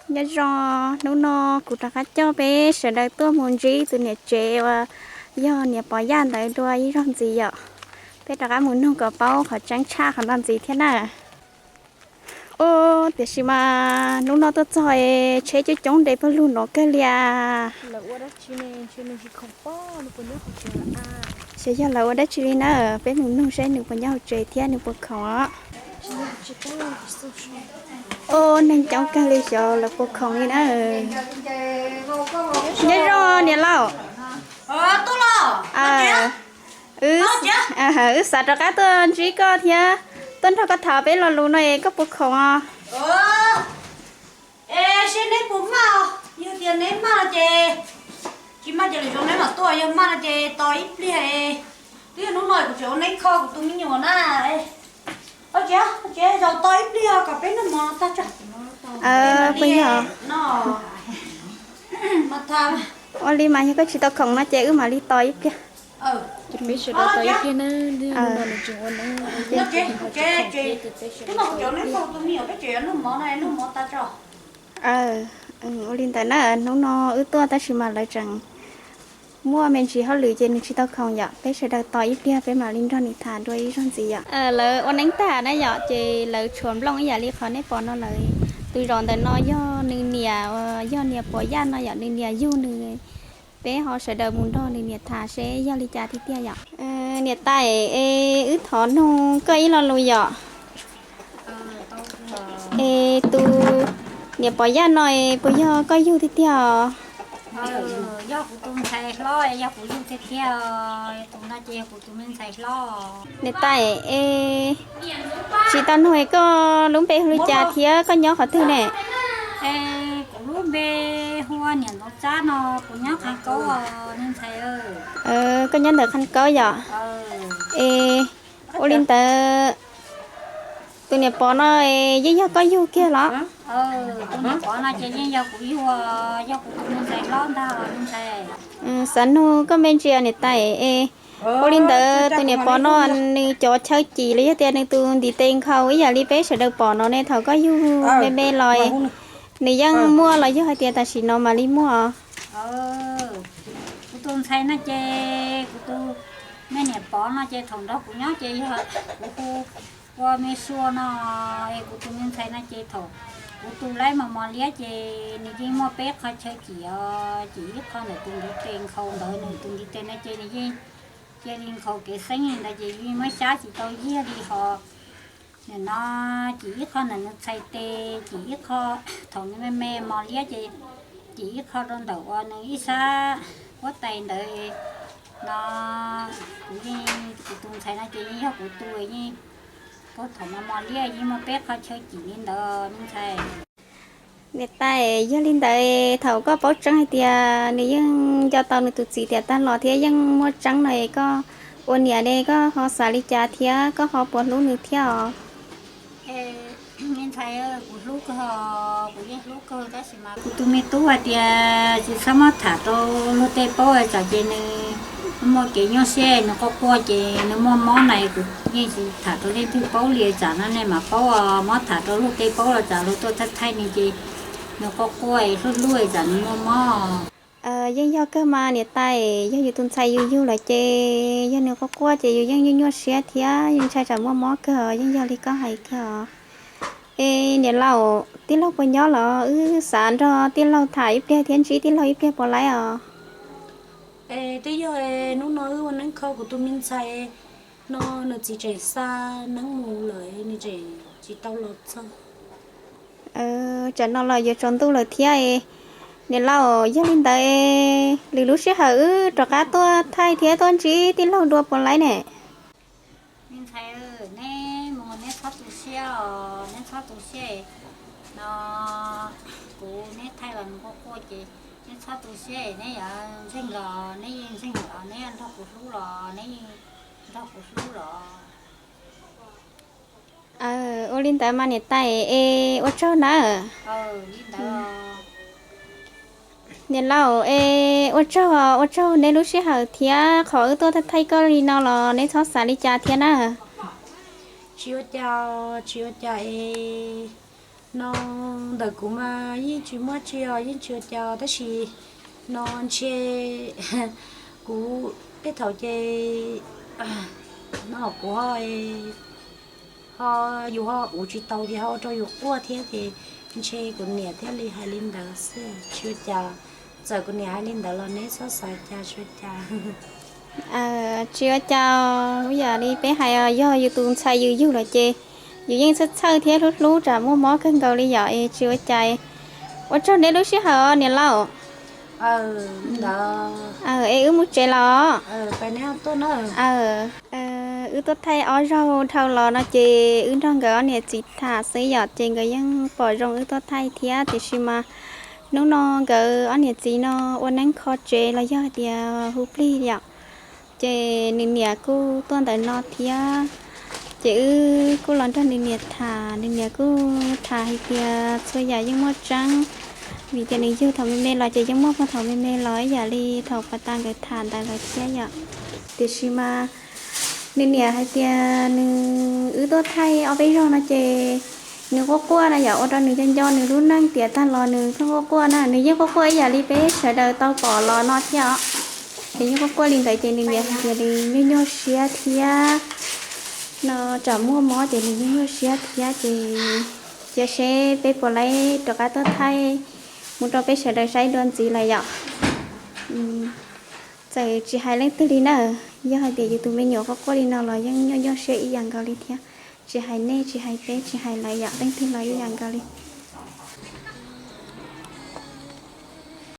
Nyob zoo, hnub no kuv rov qab coj peb sawv daws tuaj mus ntsib tus niam tsev uas yog niam Pov Yaj ntawd dua ib zaug ntxiv yom. Peb rov qab mus nug kom paub qhov tseeb tshaj qhov no ntxiv thiab na. Ua, tiam sis mas hnub no tuaj txog es tsheb coob coob nres pawg lug no kawg li as. Xyov yog lawv ua dab tsi li na, peb mus nug seb nws puas nyob hauv tsev thiab nws puas khoom os. Ua, neeg coob kawg li, xyov lawv puas khoom li na. Nyob zoo niam laus. Wb xav rov qab tuaj ntsib koj thiab tuaj nrog koj tham peb lo lus no es koj puas khoom os? Es seb neb puas maj, yog tias neb maj ces tsis maj ces lwm zaus neb mam tuaj, yog maj no ces tos ib pliag. Twb yog hnub no kuv tseem ua neeb kho kuv tus me nyuam na. Tsis, tsis, zaum tos ib pliag kom peb noj mov tag tso. Puas yog? Ua li mas yog koj tsis tau khoom no ces wb mam li tos ib pliag. Ua li ntawd na, hnub no wb tuaj tab sis mas lawv tseem muaj me ntsis hauj lwm ces nws tsis tau khoom yom. Peb sawv daws tos ib pliag peb mam li nrog nws tham dua ib zaug ntxiv yom. Lawv ua neeb tag na yom, ces lawv tshuav nplooj ib yam li qhov nej pom no lawm. Tus zaum ntawm no yog nws niam, yog niam Pov Yaj no yom, nws niam yug nws. Peb ho sawv daws mus nrog nws niam tham seb yog li cas tiag tiag yom. Niam tais, es wb thov nug koj ib lo lus yom. Es tus niam Pov Yaj no es puas yog koj yug tiag tiag os? Yog kuv tus ntxhais hlob, yog kuv yug tiag tiag, tus no ces yog kuv tus me ntxhais hlob. Niam tais, es tsis tau nug koj lub npe hu li cas thiab koj nyob qhov twg ne? Kuv lub npe hu ua Niam Ntxoov Tsab no, kuv nyob Qhab Kaub, me ntxhais. Koj nyob ntawm Qhab Kaub yom? Es ua li ntawd, tus niam Pov no yeej yog koj yug kiag los? Tus niam Pov no ces yeej yog kuv yug, yog kuv tus me ntxhais hlob ntag, me ntxhais. Xav nug koj me ntsis niam tais, es ua li ntawd tus niam Pov no nws cov chaw cim los yog tias nws tus ntiv tes nkhaus ib yam li peb sawv daws pom no ne, thaum koj yug me me los nws yeej muaj los yog hais tias tam sim no mam li muaj? Kuv tus ntxhais no ces kuv tus me niam Pov no ces thaum nrog kuv nyob ces yog kuv hu ua me sua no, es kuv tus me ntxhais no ces thaum kuv tu laib mos mos liab ces nws yeej muaj peb qho chaw cim os, cim ib qho ntawm tus ntiv tes nkhaus ntawd, nws tus ntiv tes no ces nws yeej cia li nkhaus kev xeeb li ntawd ces yeej muab xyab tsis tau yiag li hos. Nim no cim ib qho ntawm nws txhais tes, cim ib qho thaum nws me me mos liab ces cim ib qho rau ntawm uas nws ib sab huab tais ntawd no. Kuv yeej, kuv tus ntxhais no ces yeej yog kuv tus, yeej puag thaum mos mos liab yeej muaj peb qho chaw cim li ntawd me ntxhais. Niam tais, yog li ntawd thaum koj paub tseeb hais tias nws yeej nco tau nws tus txiv tiam tag los thiab yeej muaj tseeb no es koj ua niam ne koj ho xav li cas thiab koj ho puas hlub nws thiab os? Me ntxhais, kuv hlub kawg, kuv yeej hlub kawg tab sis mas kuv tus me tub hais tias tsis txhob muab tham rau luag tej paub tsam ces nws muaj kev nyuaj siab nws quaj quaj ces nws muaj mob na, kuv yeej tsis tham rau leej twg paub li tsam no nej mam paub, muab tham rau luag tej paub los tsam luag tuaj thaij thaij nws ces nws quaj quaj hlub hlub tsam nws muaj mob. Yeej yog kawg mas niam tais, yog yus tus ntxhais yus yug lawm ces yog nws quaj quaj ces yus yeej nyuaj nyuaj siab thiab yeej ntshai tsam muaj mob kawg, yeej yog li koj hais kawg os. Es niam laus, tij laug puas nyob los? Wb xav nrog tij laug tham ib pliag thiab ntsib tij laug ib pliag puas laib os? Es twb yog hnub no wb ua neeb kho kuv tus me ntxhais no nws txiv tseem xa neeb mus lawm nws tseem tsis tau los txog. Tsam no los yuav tsaus ntuj lawm thiab. Niam laus, yog li ntawd lwm lub sij hawm wb rov qab tuaj thaij thiab tuaj ntsib tij laug dua puas laib ne? Me ntxhais, neb mus neb txhob tu siab os, neb txhob tu siab no. Kuv, neb thaij los nws quaj quaj ces neb txhob tu siab, neb yuav ntseeg los neb yeej ntseeg los, neb yuav nrog kuv hlub los neb yeej nrog kuv hlub los. Ua li ntawd mas niam tais es ua tsaug nawb. Niam laus es ua tsaug, ua tsaug neb lub sij hawm thiab qhov wb tuaj thaij koj li no los neb txhob xav li cas thiab na. Tsis ua cas, tsis ua cas es No ntawm kuv mas yeej tsis muaj tsi os, yeej tsis ua cas, tab sis no ntshe kuv tej thaum ces no kuv ho, ho yus ho ua tsis tau ces ho ua rau yus quaj thiab ces ntshe kuv niam thiaj li hais li ntawd xwb, tsis ua cas. Txawm kuv niam hais li ntawd los neb txhob xav cas, tsis ua cas. Tsis ua cas, ib yam li peb hais, yog yus tus ntxhais yus yug lawm ces yus yeej txhawj txhawj thiab hlub hlub tsam muaj mob kawg nkaus li yom, es tsis ua cas. Ua tsaug neb lub sij hawm os niam laus. Es wb mus tsev los. Wb tuaj thaij ob zaug dhau los no ces wb nrog nkawd ob niam txiv tham xwb yom, ces nkawd yeej pom zoo wb tuaj thaij thiab, tiam sis mas hnub no nkawd ob niam txiv no ua neeb kho tsev los yog hais tias hu plig yom, ces nws niam kuj tuaj ntawm no thiab. Ces wb kuj los nrog nws niam tham, nws niam kuj tham hais tias txhua yam yeej muaj tseeb, vim tias nws yug thaum me me los ces yeej muaj puag thaum me me los ib yam li thaum pas tas nkawd tham ntawd lawm thiab yom. Tiam sis mas nws niam hais tias nws, wb tuaj thaij ob peb zaug no ces nws quaj quaj na yom, ua rau nws nco nco nws lub neej tiam tag los nws pheej quaj quaj na, nws yeej quaj quaj ib yam li peb sawv daws tau pom los no thiab os. Ces yeej quaj quaj li ntawd ces nws niam hais tias nws nyuaj nyuaj siab thiab no, tsam muaj mob ces nws nyuaj nyuaj siab thiab ces cia seb peb puas laib rov qab tuaj thaij mus rau peb sawv daws saib dua ntxiv lawm yom. Txawm tsis hais leej twg li na, yog hais tias yus tus me nyuam quaj quaj li no los yeej nyuaj nyuaj siab ib yam nkaus li thiab. Tsis hais nej, tsis hais peb, tsis hais lawv yom, leej twg los ib yam nkaus li.